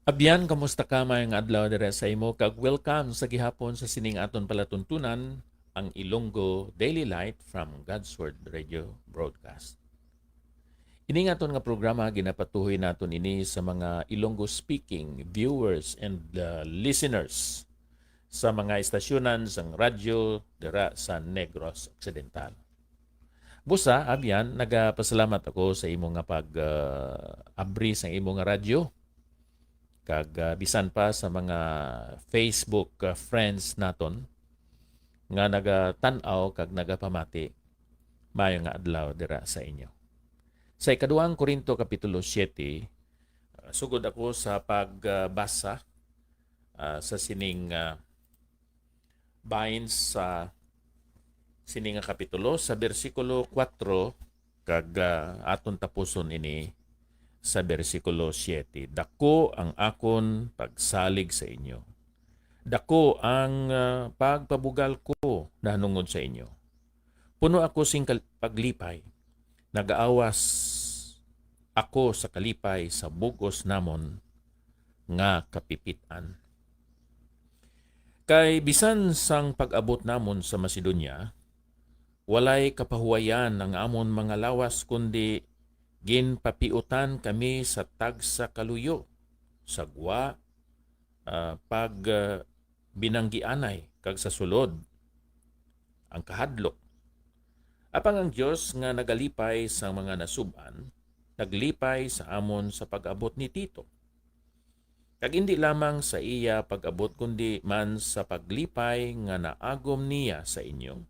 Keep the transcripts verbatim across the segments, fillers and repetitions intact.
Abyan, kamusta ka? Maayong adlaw dira sa imo, kag welcome sa gihapon sa sining aton palatuntunan, ang Ilonggo Daily Light from God's Word Radio Broadcast. Ining aton nga programa, ginapatuhoy naton ini sa mga Ilonggo speaking viewers and, uh, listeners sa mga estasyonan sang radyo dira sa Negros Occidental. Busa, abyan, nagapasalamat ako sa imo nga pag, uh, abri sang imo nga radyo, kag, uh, bisan pa sa mga Facebook, uh, friends naton nga nagatan-aw kag nagapamati. Maayo nga adlaw dira sa inyo. Sa ikaduhang Corinto Kapitulo siete, uh, sugod ako sa pagbasa, uh, sa sining, uh, bahin sa sini nga kapitulo, sa bersikulo kuwatro, kag, ah, aton tapuson ini sa bersikulo siete. "Daku ang akon pagsalig sa inyo. Daku ang, ah, pagpabugal ko nahanungod sa inyo. Puno ako sing kal-, paglipay. Nagaawas ako sa kalipay sa bug-os namon nga kapipit-an. Kay bisan sang pag-abot namon sa Macedonia, walay kapahuwayan ang amon mga lawas, kundi ginpapiutan kami sa tagsa ka luyo, sa gwa, ah, pag, ah, binanggianay, kag sa sulod, ang kahadlok. Apang ang Dios nga nagalipay sa mga nasub-an, naglipay sa amon sa pag-abot ni Tito. Kag indi lamang sa iya pag-abot, kundi man sa paglipay nga naagom niya sa inyo,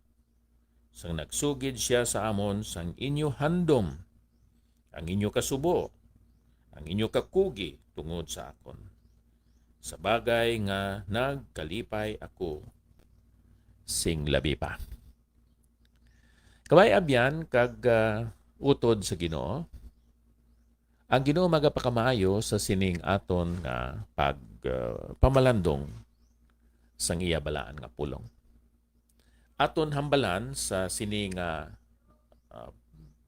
sang nagsugid sia sa amon sang inyo handom, ang inyo kasubo, ang inyo kakugi tungod sa akon, sa bagay nga nagkalipay ako sing labi pa." Kabay, abyan, kag, ah, utod sa Ginoo, ang Ginoo magapakamaayo sa sining aton nga pag, ah, pamalandong sang iya balaan nga pulong. Aton hambalan sa sini nga, ah,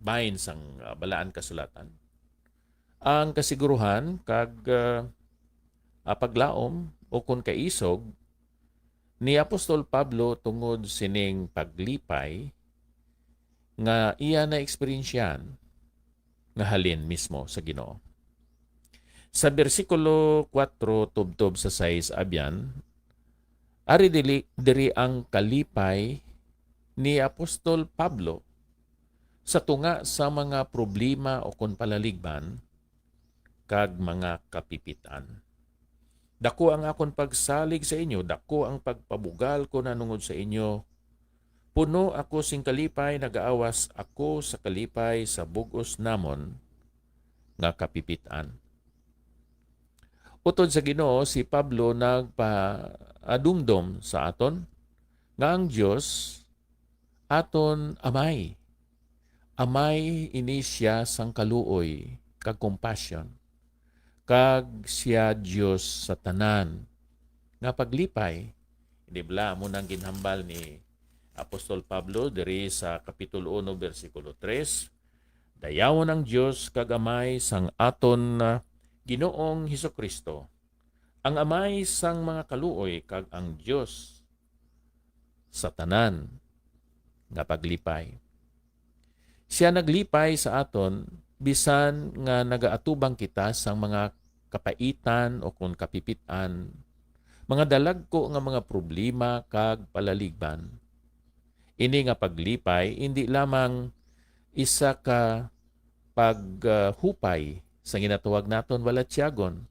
bahin sang, ah, Balaan Kasulatan ang kasiguruhan kag, ah, ah, paglaom o kon kaisog ni Apostol Pablo tungod sining paglipay nga iya naeksperyensyahan nga halin mismo sa Ginoo. Sa bersikulo kuwatro tubtob sa sais, abyan, ari dili, diri ang kalipay ni Apostol Pablo sa tunga sa mga problema o kon palaligban kag mga kapipit-an. Daku ang akon pagsalig sa inyo, daku ang pagpabugal ko nanungod sa inyo. Puno ako sing kalipay, nagaawas ako sa kalipay sa bug-os namon nga kapipit-an. Utod sa Ginoo, si Pablo nagpaadumdom sa aton nga ang Dios aton Amay. Amay ini sia sang kaluoy kag compassion, kag sia Dios sa tanan nga paglipay. Di bala, amo nang ginhambal ni Apostol Pablo diri sa Kapitulo uno, bersikulo tres, "Dayawon ang Dios kag Amay sang aton, ah, Ginoong Jesu-Cristo, ang Amay sang mga kaluoy kag ang Dios sa tanan nga paglipay." Sia naglipay sa aton bisan nga nagaatubang kita sang mga kapaitan o kon kapipit-an, mga dalagku nga mga problema kag palaligban. Ini nga paglipay indi lamang isa ka paghupay sa ginatawag naton balatyagon,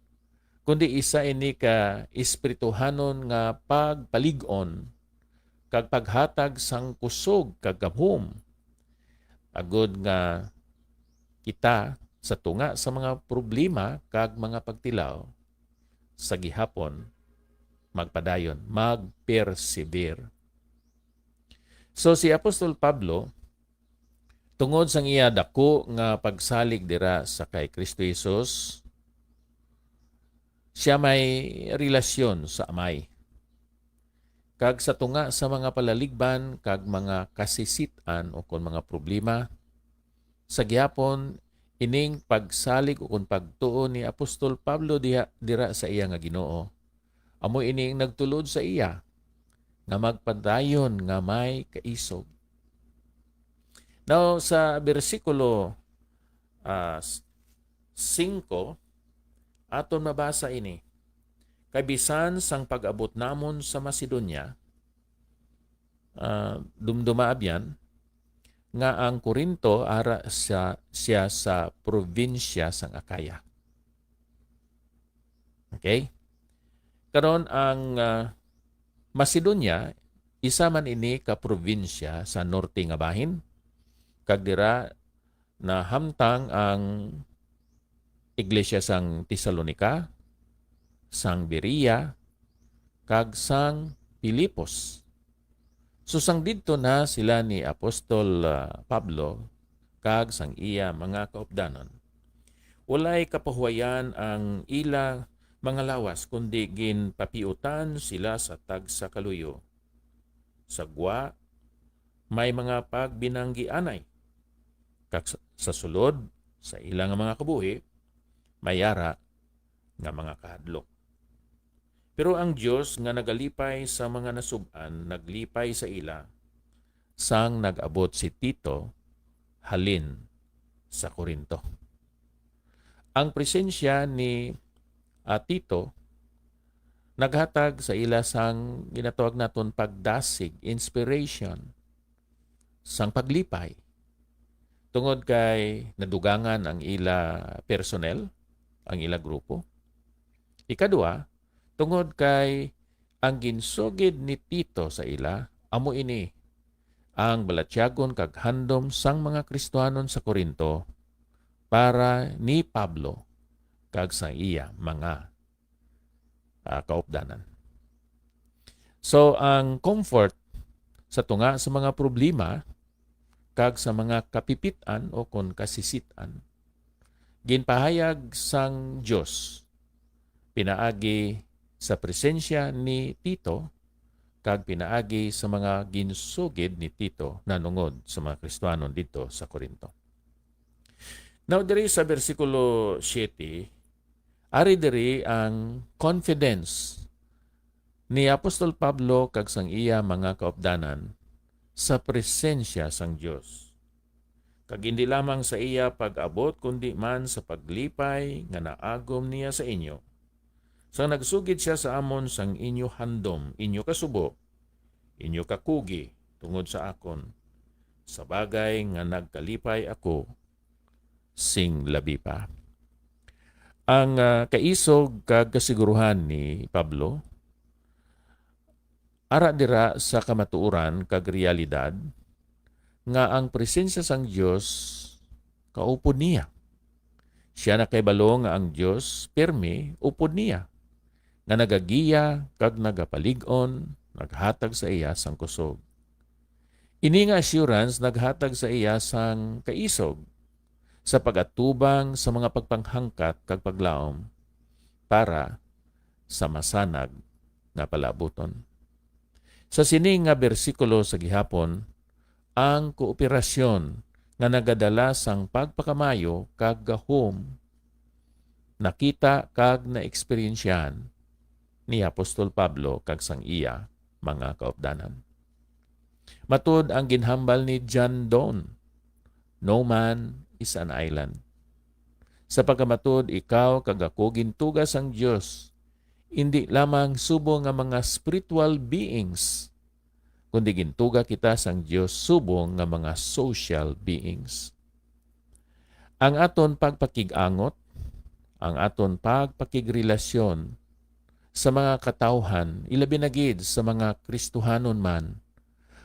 kundi isa ini ka espirituhanon nga pagpalig-on kag paghatag sang kusog kag gahom, agod nga kita sa tunga sa mga problema kag mga pagtilaw sa gihapon magpadayon, mag-persevere. So, si Apostol Pablo, tungod sang iya daku nga pagsalig dira sa kay Cristo Jesus, sia may relasyon sa Amay. Kag sa tunga sa mga palaligban kag mga kasisit-an o kon mga problema, sa gihapon, ining pagsalig ukon pagtuo ni Apostol Pablo diha, dira sa iya nga Ginoo, amo ini ang nagtulod sa iya nga magpadayon nga may kaisog. Now, sa bersikulo, ah, s-, singko, aton mabasa ini, "Kay bisan sang pag-abot namon sa Macedonia," ah, dumduma abyan nga ang Corinto ara sa, siya sa probinsya sang Acaya. Okay? Karon, ang, ah, Macedonia, isa man ini ka probinsya sa norte nga bahin, kag dira nahamtang ang iglesia sang Tesalonica, sang Berea, kag sang Filipos. So, sang didto na sila ni Apostol, ah, Pablo kag sang iya mga kaupdanan, walay kapahuwayan ang ila mga lawas, kundi ginpapiutan sila sa tagsa ka luyo. Sa gwa, may mga pagbinanggianay, kag sa, sa sulod, sa ila nga mga kabuhi, may ara nga mga kahadlok. Pero ang Dios nga nagalipay sa mga nasub-an naglipay sa ila sang nag-abot si Tito halin sa Corinto. Ang presensya ni, ah, Tito naghatag sa ila sang ginatawag naton pagdasig, inspiration, sang paglipay, tungod kay nadugangan ang ila personnel, ang ila grupo. Ikadua, tungod kay ang ginsugid ni Tito sa ila amo ini ang balatyagon kag handom sang mga Kristianon sa Corinto para ni Pablo kag sa iya mga, ah, kaupdanan. So, ang comfort sa tunga sa mga problema kag sa mga kapipit-an o kon kasisit-an, ginpahayag sang Dios pinaagi sa presensya ni Tito kag pinaagi sa mga ginsugid ni Tito nanungod sa mga Kristianon didto sa Corinto. Now, diri sa bersikulo siete, ari diri ang confidence ni Apostol Pablo kag sang iya mga kaupdanan sa presensya sang Dios, kag indi lamang sa iya pag-abot, kundi man sa paglipay nga naagom niya sa inyo, sang nagsugid sia sa amon sang inyo handom, inyo kasubo, inyo kakugi tungod sa akon, sa bagay nga nagkalipay ako sing labi pa. Ang, ah, kaisog kag kasiguruhan ni Pablo ara dira sa kamatuoran kag realidad nga ang presensya sang Dios kaupod niya. Sia nakahibalo nga ang Dios pirme upod niya, nga nagagiya kag nagapalig-on, naghatag sa iya sang kusog. Ini nga assurance naghatag sa iya sang kaisog sa pag-atubang sa mga pagpanghangkat kag paglaom para sa masanag nga palaabuton. Sa sini nga bersikulo sa gihapon, ang kooperasyon nga nagadala sang pagpakamayo kag gahom nakita kag naeksperyensyahan ni Apostol Pablo kag sang iya mga kaupdanan. Matud ang ginhambal ni John Donne, "No man is an island." Sa pagkamatud, ikaw kag ako gintuga sang Dios, indi lamang subong nga mga spiritual beings, kundi gintuga kita sang Dios subong nga mga social beings. Ang aton pagpakig-angot, ang aton pagpakigrelasyon sa mga katawhan, ilabi na gid sa mga Kristohanon man,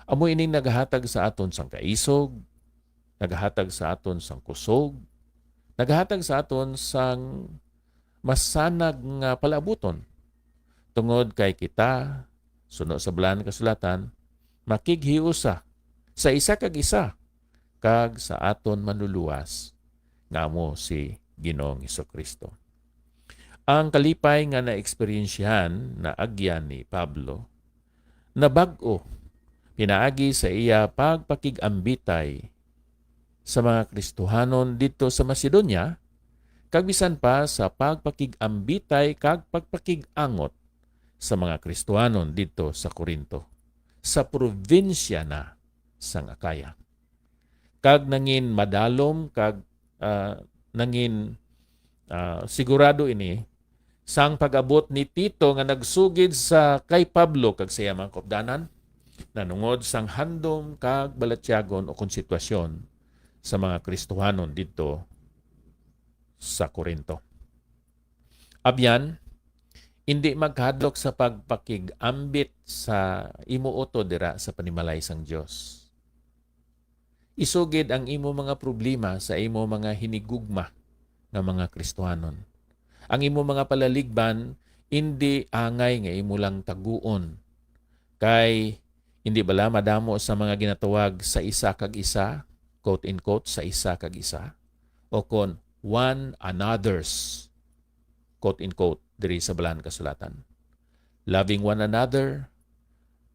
amo ining nagahatag sa aton sang kaisog, nagahatag sa aton sang kusog, nagahatag sa aton sang masanag nga palaabuton, tungod kay kita, suno sa Balaan nga Kasulatan, makighiusa sa isa kag isa kag sa aton Manluluwas, nga amo si Ginoong Jesu-Cristo. Ang kalipay nga naeksperyensyahan naagyan ni Pablo nabag-o pinaagi sa iya pagpakig-ambitay sa mga Kristohanon didto sa Macedonia, kag bisan pa sa pagpakig-ambitay kag pagpakig-angot sa mga Kristohanon didto sa Corinto, sa probinsya na sang Acaya. Kag nangin madalom kag, ah, nangin, ah, sigurado ini sang pag-abot ni Tito nga nagsugid sa kay Pablo kag sa iya mga kaupdanan, nanungod sang handom kag balatyagon o kon sitwasyon sa mga Kristohanon didto sa Corinto. Abyan, indi magkahadlok sa pagpakig-ambit sa imo utod dira sa panimalay sang Dios. Isugid ang imo mga problema sa imo mga hinigugma nga mga Kristohanon. Ang imo mga palaligban indi angay nga imo lang taguon, kay indi bala madamo sa mga ginatawag sa isa kag isa, quote unquote, sa isa kag isa, o kon one another's, quote unquote, diri sa Balaan Kasulatan? Loving one another,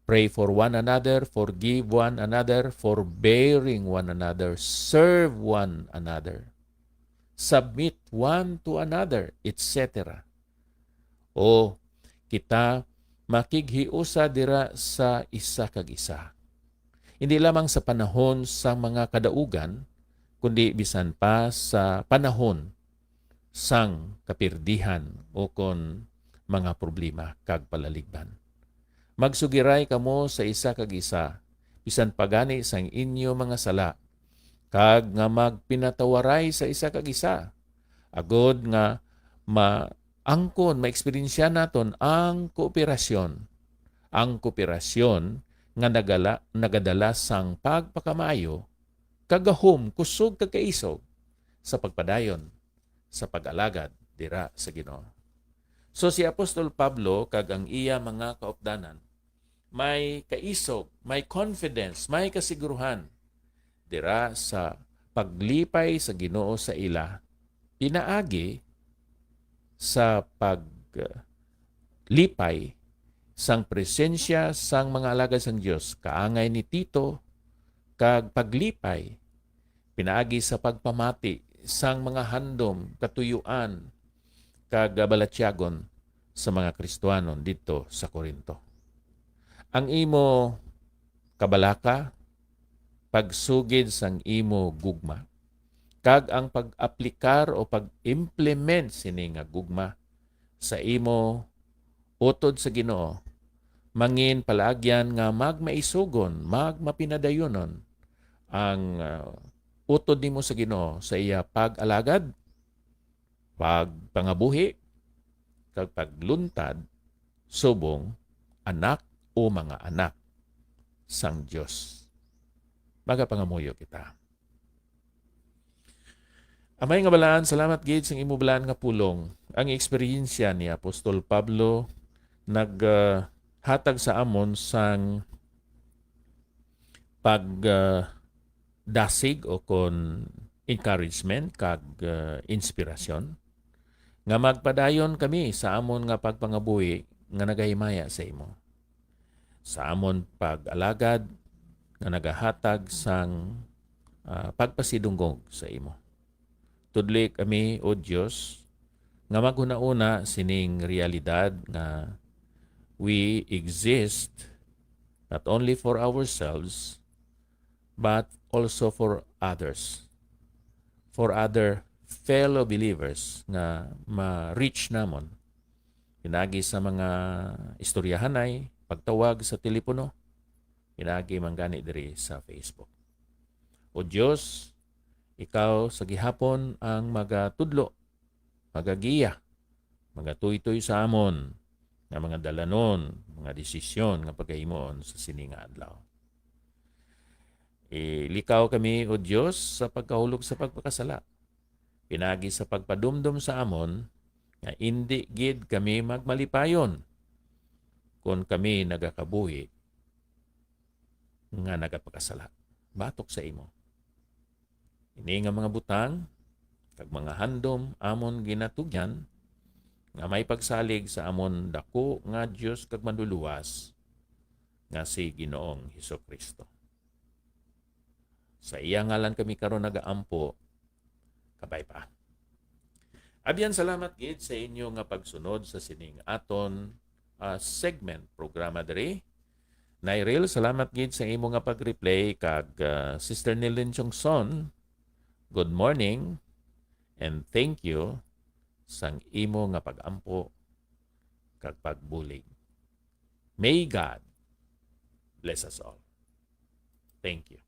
pray for one another, forgive one another, forbearing one another, serve one another, submit one to another, et cetera. O kita makighiusa dira sa isa kag isa, hindi lamang sa panahon sa mga kadaugan, kundi bisan pa sa panahon sang kapirdihan o kon mga problema kag palaligban. Magsugiray kamo sa isa kag isa, bisan pa gani sang inyo mga sala, kag nga magpinatawaray sa isa kag isa, agod nga maangkon, maeksperiensya naton ang kooperasyon, ang kooperasyon nga nagala-, nagadala sang pagpakamaayo, kagahom, kusog, kag kaisog sa pagpadayon sa pag-alagad dira sa Ginoo. So, si Apostol Pablo kag ang iya mga kaupdanan may kaisog, may confidence, may kasiguruhan dira sa paglipay sa Ginoo sa ila, pinaagi sa paglipay sang presensya sang mga alagad sang Dios, kaangay ni Tito, kag paglipay pinaagi sa pagpamati sang mga handom, katuyuan, kag balatyagon sa mga Kristiyanon didto sa Corinto. Ang imo kabalaka, pagsugid sang imo gugma, kag ang pag-aplikar o pag-implement sini nga gugma sa imo utod sa Ginoo, mangin palaagyan nga magmaisugon, magmapinadayonon ang, ah, utod nimo sa Ginoo sa iya pag-alagad, pagpangabuhi, kag pagluntad subong anak o mga anak sang Dios. Magapangamuyo kita. Amay nga Balaan, salamat gid sang imo balaan nga pulong. Ang eksperyensya ni Apostol Pablo nag, ah, hatag sa amon sang pag, ah, dasig o kon encouragement kag, ah, inspirasyon nga magpadayon kami sa amon nga pagpangabuhi nga nagahimaya sa imo, sa amon pag-alagad nga nagahatag sang, ah, pagpasidungog sa imo. Tudloi kami, O Dios, nga maghunauna sining realidad nga we exist not only for ourselves, but also for others, for other fellow believers nga ma-reach namon pinaagi sa mga istoryahanay, pagtawag sa telepono, pinaagi man gani diri sa Facebook. O Dios, ikaw sa gihapon ang magatudlo, magagiya, magatuytoy sa amon nga mga dalanon, mga desisyon nga pagahimuon sa sini nga adlaw. Ilikaw kami, O Dios, sa pagkahulog sa pagpakasala, pinaagi sa pagpadumdom sa amon nga indi gid kami magmalipayon kon kami nagakabuhi nga nagapakasala batok sa imo. Ini nga mga butang kag mga handom amon ginatugyan nga may pagsalig sa amon daku nga Dios kag Manluluwas nga si Ginoong Jesu-Cristo. Sa iya ngalan kami karon nagaampo. Kabay pa. Abyan, salamat gid sa inyo nga pagsunod sa sining aton, ah, segment programa diri. Nairil, salamat gid sa imo nga pag-replay kag, ah, Sister Nilin Chongson. Good morning and thank you sang imo nga pag-ampo kag pagbulig. May God bless us all. Thank you.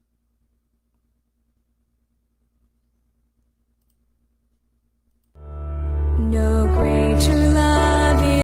No